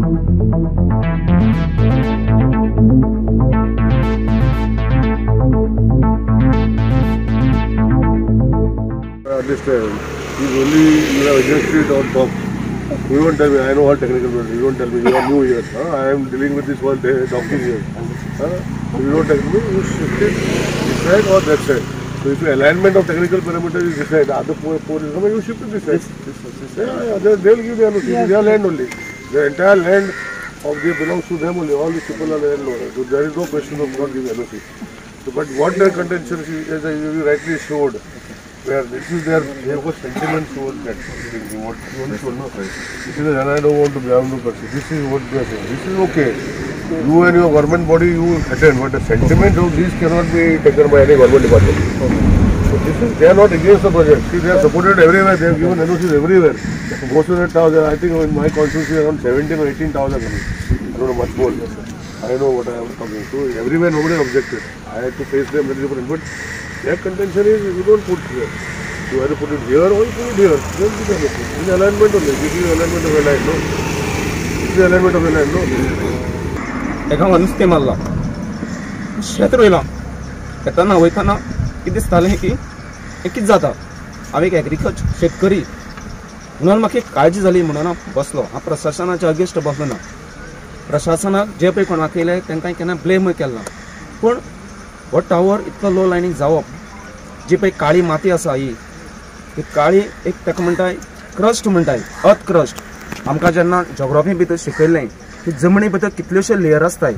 Understand. He's only, you have adjusted on top. You don't tell me, I know all technical matters. You don't tell me, you are new here. Huh? I am dealing with this one day, donkey here. Huh? You don't tell me, you shift it this side or that side. So if the alignment of technical parameters is this side, other four is coming, you shift it this side. This side. Yeah, they will give the NOC. Yes. Their land only. The entire land of they belongs to them only. All these people are landlords. So there is no question of not giving NOC. So, but what their contention is, as you rightly showed, where this is their sentiment towards that thing. What you want to know, this is, and I don't want to be no person. This is what they are saying. This is okay. You and your government body, you attend, but the sentiment of these cannot be taken by any government department. So this is, they are not against the project. See, they are supported everywhere. They have given NOCs everywhere. Most of the towers, I think in my constituency around 17 or 18 towers are coming. I don't know much more. I know what I am talking. So everywhere nobody objected. I had to face them very different. But their contention is you don't put here. You either put it here or you put it here. Then you can put it. This is alignment only. This is alignment of the line, no? This is alignment of the line, no? एका हांगा नुस्तें मारलां, शेत रोयलां, येतना वयतना कितें दिसतालें की हें कितें जाता. हांव एक एग्रीकल्चर शेतकरी म्हणून म्हाका एक काळजी जाली म्हणून हांव बसलो. हांव प्रशासनाच्या अगेन्स्ट बसलो ना. प्रशासनाक जे पळय कोणाक येयले तांकां केन्ना ब्लेमूय केलें ना. पूण हो टावर इतलो लो लायनीक जावप, जी पळय काळी माती आसा ही, ती काळी एक ताका म्हणटाय क्रस्ट म्हणटाय, अर्थ क्रस्ट. आमकां जेन्ना जोग्राफी भितर शिकयलें की जमनी भितर कितल्योश्यो लेयर आसताय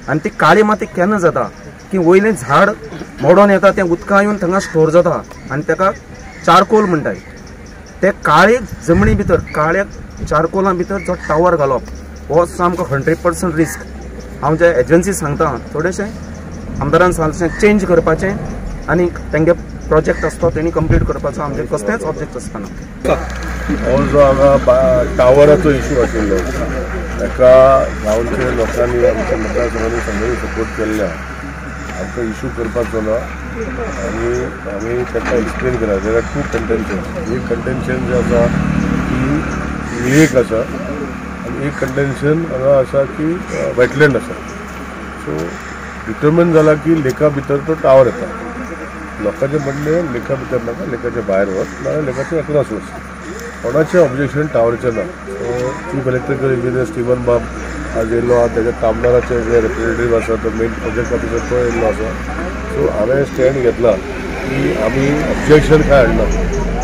आनी ती काळी माती केन्ना जाता की वयलें झाड मोडोन येता, तें उदकां येवन थंगा स्टोर जाता आनी ताका चारकोल म्हणटाय. ते काळे जमनी भितर काळ्या चारकोला भितर जो टावर घालप हो सामको 100% रिस्क. हांव जे एजन्सी सांगता थोडेशें आमदारान सांगलें चेंज करपाचें आनी तेंगे प्रोजेक्ट आसता तेणी कंप्लीट करपाचो, आमचें कसलेंच ऑब्जेक्ट आसतना. हो जो हांगा टावराचो इशू आशिल्लो ताका गांवच्या लोकांनी आमच्या मतदारसंघांनी सगळ्यांनी सपोर्ट केल्ल्या. आमकां इशू करपाचो ना आनी आमी ताका एक्सप्लेन केला. There are two contention. एक कंटेन्शन जें आसा की लेक आसा आनी एक कंटेन्शन हांगा आसा की वेटलँड आसा. सो डिटर्मन जाला की लेका भितर तो टावर येता. लोकांचें म्हणणें लेका भितर नाका, लेकाच्या भायर वच नाजाल्यार लेकाचे अक्रॉस वच. कोणाचें ऑब्जेक्शन टावराचें ना. So chief electrical engineer Steven बाब आज येयल्लो आहा, तेज्या कामदाराचे जे रिप्रेझेंटेटीव आसा तो मेन प्रोजेक्ट ऑफिसर तो येयल्लो आसा. सो हांवें स्टँड घेतला की आमी ऑब्जेक्शन कांय हाडना.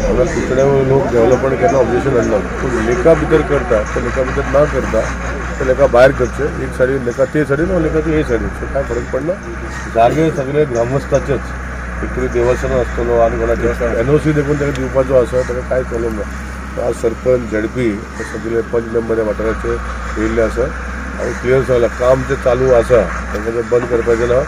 हांगा कुचड्या लोक डेवलपमेंट केन्ना ऑब्जेक्शन हाडना. पूण लेका भितर करता ते लेका भितर ना करता ते लेका भायर करचें. एक सायडीन लेका ते सायडीन वा लेका हे सायडीन. सो कांय फरक पडना. जागे सगळे ग्रामस्थाचेच, एक तरी देवस्थान आसतलो आनी कोणाचें एनओसी देखून ताका दिवपाचो आसा, ताका कांय प्रॉब्लम ना. आज सरपंच झेडपी सगळे पंच मेंबर ह्या वाठाराचे येयल्ले आसा. हांवें क्लियर सांगलां काम जें चालू आसा तांकां जें बंद करपाचें ना.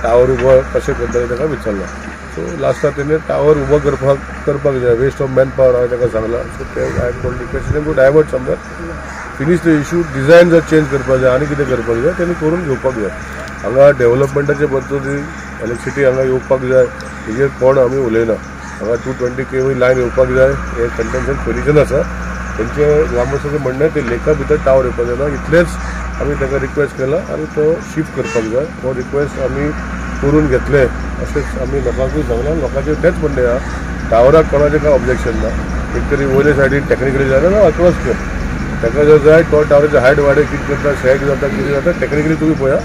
टावर उबो कशें करतले ताका विचारलां. सो लास्टाक तेणें टावर उबो करपाक जाय, वेस्ट ऑफ मॅन पावर हांवें ताका सांगलां. सो ते I told request to divert somewhere, finish the issue. Design जर चेंज करपाक जाय आनी कितें करपाक जाय तेणी करून घेवपाक जाय. हांगा डेवलपमेंटाचे बद्दल इलेक्ट्रिसिटी हांगा येवपाक जाय हेजेर कोण आमी उलयना. हांगा 220 kV line येवपाक जाय हें कंटेन्शन पयलींच्यान आसा. तेंचे ग्रामस्थाचें म्हणणें ते लेका भितर टावर येवपाक जायना इतलेंच आमी ताका रिक्वेस्ट केला आनी तो शिफ्ट करपाक जाय. हो रिक्वेस्ट आमी करून घेतले अशेंच आमी लोकांकूय सांगलां. लोकांचें तेंच म्हणणें आहा, टावराक कोणाचें कांय ऑब्जेक्शन ना. एक तरी वयले सायडीन टॅक्निकली जायना ना अक्रॉस कर, ताका जर जाय तो टावराचे हायट वाडय कितें करता, शॅक जाता कितें जाता, टॅक्निकली तुमी पळया,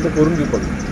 तो करून दिवपाक जाय.